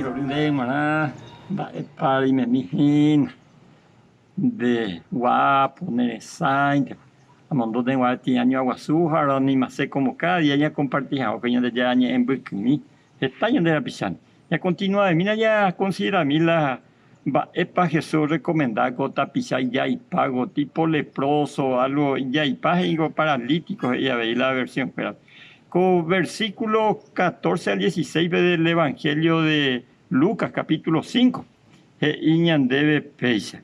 rory ndéve g̃uarã mba'épa reimemi hína nde guápo, ne resãintepa. Amondo ndéve g̃uarã peteĩ año aguasu ha roanimase como cada día ñakomparti hag̃ua ko Ñandejára ñe'ẽ mbykymi heta ñande rapichándi. Ñakontinuavemína ñakonsiderami la mba'épa Jesús orrekomenda ko tapicha ijaipágo, tipo leproso, algo ijaipa he'ígo paralítico he'i avei la versión-kuérape. Ko versículo 14 al 16-pe del Evangelio de Lucas capítulo 5, he'i ñandéve péicha,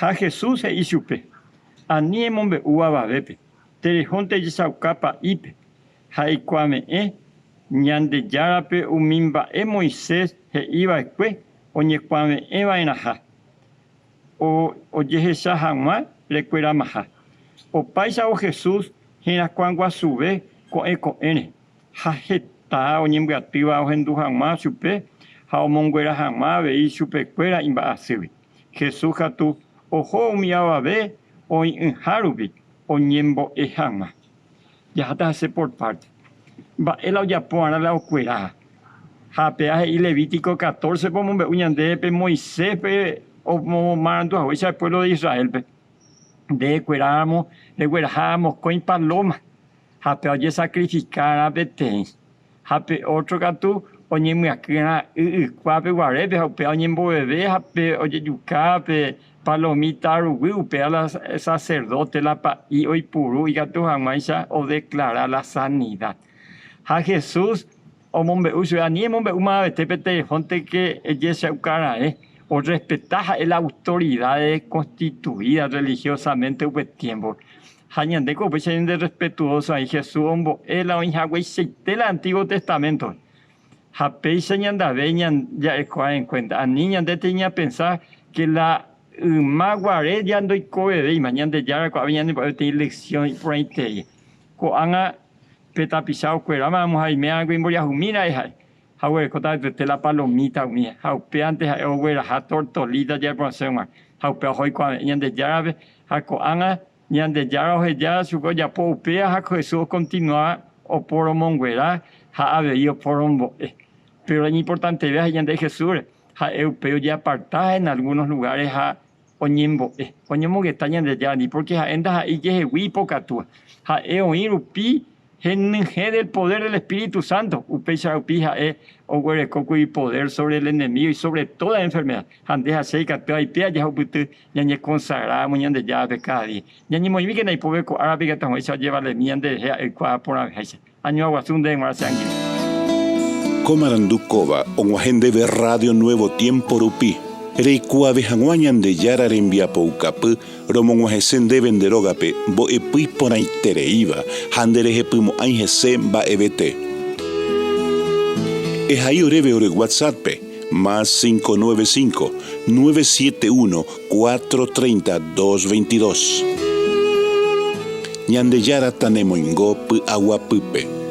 Ha Jesús he'i chupe, Ani emombe'u avavépe, terehónte ejechauka pa'ípe, ha eikuave'ẽ Ñandejárape umi mba'e Moisés he'i va'ekue oñekuave'ẽ va'erãha. Ojehecha hag̃ua rekueramaha. Opáichavo Jesús herakuãguasuve ko'ẽ ko'ẽre, ha heta oñembyatýva ohendu hag̃ua chupe ha omonguera hag̃ua avei chupekuéra imba'asýgui. Jesús katu oho umi avave oĩ'ỹha rupi oñembo'e hag̃ua. Jaháta hese por párte. Mba'e la ojapo va'erã la okueráva? Ha péva he'i Levítico 14-pe omombe'u ñandéve pe Moiséspe omomarandu haguéicha pe puévlo de Israélpe, Nde ekueráramo regueraha mokõi palóma ha péva ojesakrifika va'erã peteĩ. Ha pe ótro katu oñemyakỹrã y ykuápe guarépe ha upéva oñemboveve ha pe ojejuka pe palomíta ruguy, upéva la saserdóte, la pa'i oipuru ikatu hag̃uáicha odeklara la sanida. Ha Jesús omombe'u chupe, Ani emombe'u mavavete pe telefónteke ejechauka raẽ, orrespeta ha'e la autoridáde konstituída rrelihiósamente upe tiémpope. Ha ñandéko upéicha ñanderrespetuóso aĩ Jesús ombo'e la oĩhagueichaite la Antiguo Testaméntope. Ha péicha ñandave ja'ekuaa en kuénta, ani ñandénte ñapensa ke la yma guare ja ndoikovevéima, Ñandejára ko'ápe ñanembo'e peteĩ leksión iporãiterei. Ko'ág̃a pe tapicha okueráma ramo ha oiméva imboriahumi ra'e ha'e, ha oguerekóta katuete la palomíta umi, ha upévante ha'e ogueraha tortolíta jaeporãse g̃uarã, ha upéva oho oikuave'ẽ Ñandejárape, ha ko'ág̃a Ñandejára oheja chupe ojapo upéva ha Jesús okontinua oporomonguera ha avei oporombo'e. Péro iñimportanteve he'i ñande Jesúsre, ha'e upéi ojeaparta en algúnos lugáres ha oñembo'e, oñomongeta Ñandejárandi, pórke ha'e ndaha'éi ijehegui ipokatúva. Ha'e oĩ rupi Henyhẽ del poder del Espíritu Santo, upéicha rupi ha'e oguerekókuri poder sobre el enemigo y sobre toda enfermedad. Ha nde ha che ikatu aipea jahupyty ñañekonsagráramo Ñandejárape káda día. Ñañemoĩmíkena ipópe ko árape ikatu hag̃uáicha ojevalemi ñanderehe ha'e oikuaa porãveháicha. Añuaguasu ndéve g̃uarã che angirũ. Ko marandu kóva og̃uahẽ ndéve Radio Nuevo Tiempo rupi, reikuaave hag̃ua Ñandejára rembiapoukapy Romog̃uahẽse ndéve nde rógape mbo'epy iporãitereíva ha nderehepymo'ãi hese mba'evete. Ehai oréve ore WhatsApp-pe, más 595, 971, 430, 222. Ñandejára tanemoingo py'aguapýpe.